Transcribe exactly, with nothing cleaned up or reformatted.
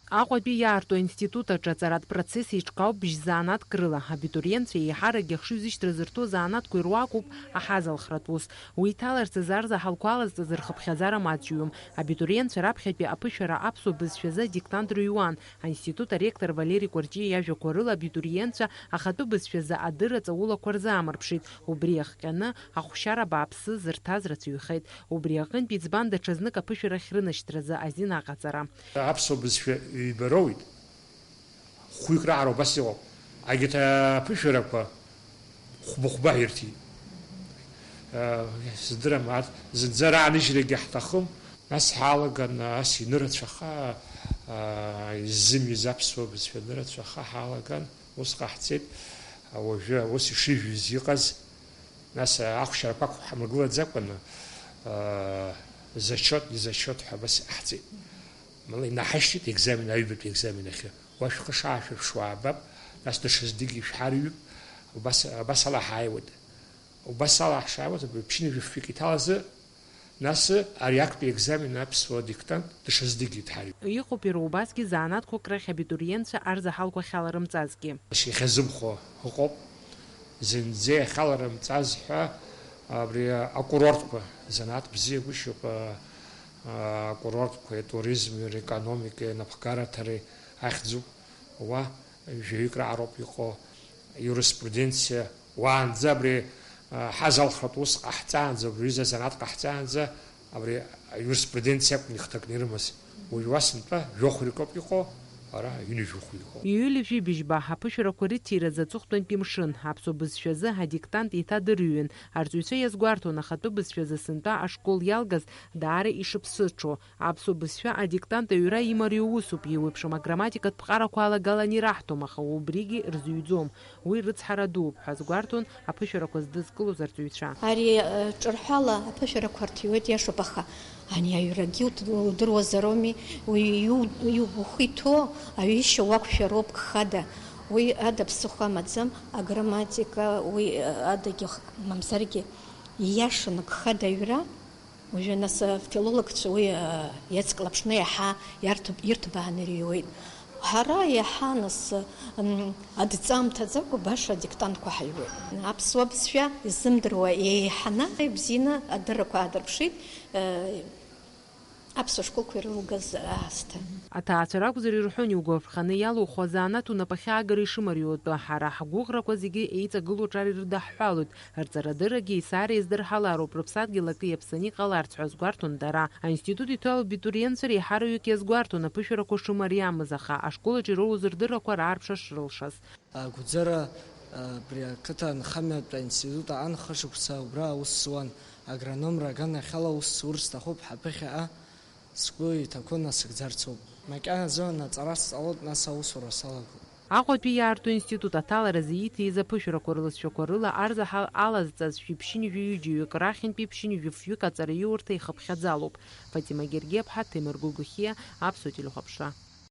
Аҟәатәи иаарту аинститут аҿы аҵаратә процесс еиҿкаауп бжь-заанатк рыла. Абитуриентцәа еиҳаракгьы ахшыҩзышьҭра зырҭо азанааҭқәа ируакуп аҳазалхратә ус. Уи иҭаларц азы арзаҳалқәа алазҵаз рхыԥхьаӡара маҷҩым. Абитуриентцәа раԥхьатәи аԥышәара аԥсуа бызшәазы адиктант рыҩуан. Аинститут аректор Валери Кәарҷиа иажәақәа рыла, абитуриентцәа ахатәы бызшәазы адырра ҵаулақәа рзаамырԥшит. Убри иахҟьаны ахәшьара бааԥсы зырҭаз рацәаҩхеит. Убри аҟынтә иӡбан даҽазнык аԥышәарахь рынашьҭразы азин аҟаҵара. Аԥсуа бызшәа ҩба роуит. Хәҩык раҟара убас иҟоуп. Егьырҭ аԥышәарақәа хәба-хәба ирҭеит. Сыздырам, арҭ зынӡа рааныжьрагьы ҳҭахым. Нас ҳалаган, ас инырацәаха, иззымҩыз аԥсуа бызшәа нырацәаха ҳалаган, ус ҟаҳҵеит. Уажәы ус ишыжәыз иҟаз, нас ахәшьарақәа ҳамыргылаӡакәаны, зачет, незачет ҳәа абас иҟаҳҵеит. Мала инаҳашьҭит екзамен, аҩбатәи екзамен ахьы. Уа шәхы шаашәырԥшуа аабап, нас даҽазныкгьы ишәҳарҩып, убас, абас ала ҳааиуеит. Убас ала ҳшааиуаз, абри ԥшьынҩажәи фҩык иҭалазы, нас ари актәи екзамен аԥсуа диктант даҽазныкгьы дҳарҩып. Иҟоуп иара убасгьы занааҭқәак рахь абитуриентцәа арзаҳалқәа ахьаларымҵазгьы. Иахьазымхо ыҟоуп. Зынӡа иахьаларымҵаз ҳәа абри акурортқәа, занааҭ бзиагәышьоуп, а, акурортқәеи атуризми рекономикеи анапхгараҭареи ахьӡуп. Уа жәаҩык раҟароуп иҟоу, иуриспруденциа, уаанӡа абри, а, ҳазалхратә ус ҟаҳҵаанӡа, абри аҩыза азанааҭ ҟаҳҵаанӡа, абри аиуриспруденциа акәын ихҭакны ирымаз. Уажә уа сынтәа жәохә рикоуп иҟоу, ара ҩынҩажәохә иҟоу. Июль жәибжьба аԥышәарақәа рыҭиразы аҵыхәтәантәи мшын, аԥсуа бызшәазы адиктант еиҭадырҩын. Арҵаҩцәа иазгәарҭон, ахатәы бызшәазы сынтәа ашкол иалгаз даара ишыԥсыҽу. Аԥсуа бызшәа адиктант аҩра имариоу усуп, еиуеиԥшым аграмматикатә ԥҟарақәа алагалан ираҳҭом, аха убригьы рзыҩӡом. Уи рыцҳара дууп ҳәа азгәарҭон аԥышәарақәа здызкылоз арҵаҩцәа. Ари, э, ҿырҳәала аԥышәарақәа рҭиуеит, иашоуп, аха ани аҩрагьы уд-, удыруазароуми, уи иу-, иу-, ухы иҭоу аҩышьа уақәшәароуп гхада. Уи ада ԥсыхәа амаӡам, аграмматика, уи, э, адагьы х-, мамзаргьы ииашаны гхада аҩра. Уажәы, нас, афилологцәа уи, а, иацклаԥшны иаҳа иарҭ-, ирҭбааны ириуеит. Ҳара иаҳа, нас, м, адҵа амҭаӡакәа баша адиктантқәа ҳаиуеит. Аԥсуа бызшәа изымдыруа еиҳаны ибзианы адыррақәа аадырԥшит, э, аԥсуа школқәа ирылгаз аасҭа. Аҭаацәа ракәзар ирҳәон, иугәаԥханы иалухуа азанааҭ унапахьы аагара ишымариоу атәы. Ҳара ҳгәыӷрақәа зегьы еиҵагылоу аҿар ирыдаҳҳәалоит. Рҵарадыррагьы есааира иаздырҳалароуп, рыԥсадгьыл акы иаԥсаны иҟаларц ҳәа азгәарҭон дара. Аинститут иҭоу абитуриентцәа реиҳараҩык иазгәарҭон аԥышәарақәа шымариамыз, аха ашколаҿ ироуз рдыррақәа раарԥша шрылшаз. Агәӡара, абри ақыҭа анхамҩатә аинститут аан хышықәса убра аус зуан, агрономра аганахьала аус зурц сҭахуп ҳәа ԥыхьаҟа сгәы иҭақәо насыгӡарц ауп. Макьаназы анаҵара сҵалоит, нас аусура салагоит. Аҟәатәи иаарту институт аҭаларазы ииҭиз аԥышәарақәа рлызшәақәа рыла арзаҳал алазҵаз шәиԥшьынҩажәи ҩыџьаҩык рахьынтәи ԥшьынҩажәи фҩык аҵараиурҭа ихыԥхьаӡалоуп. Фатима Гергиаԥҳа, Ҭемыр Гәыгәхиа, Аԥсуа телехәаԥшра.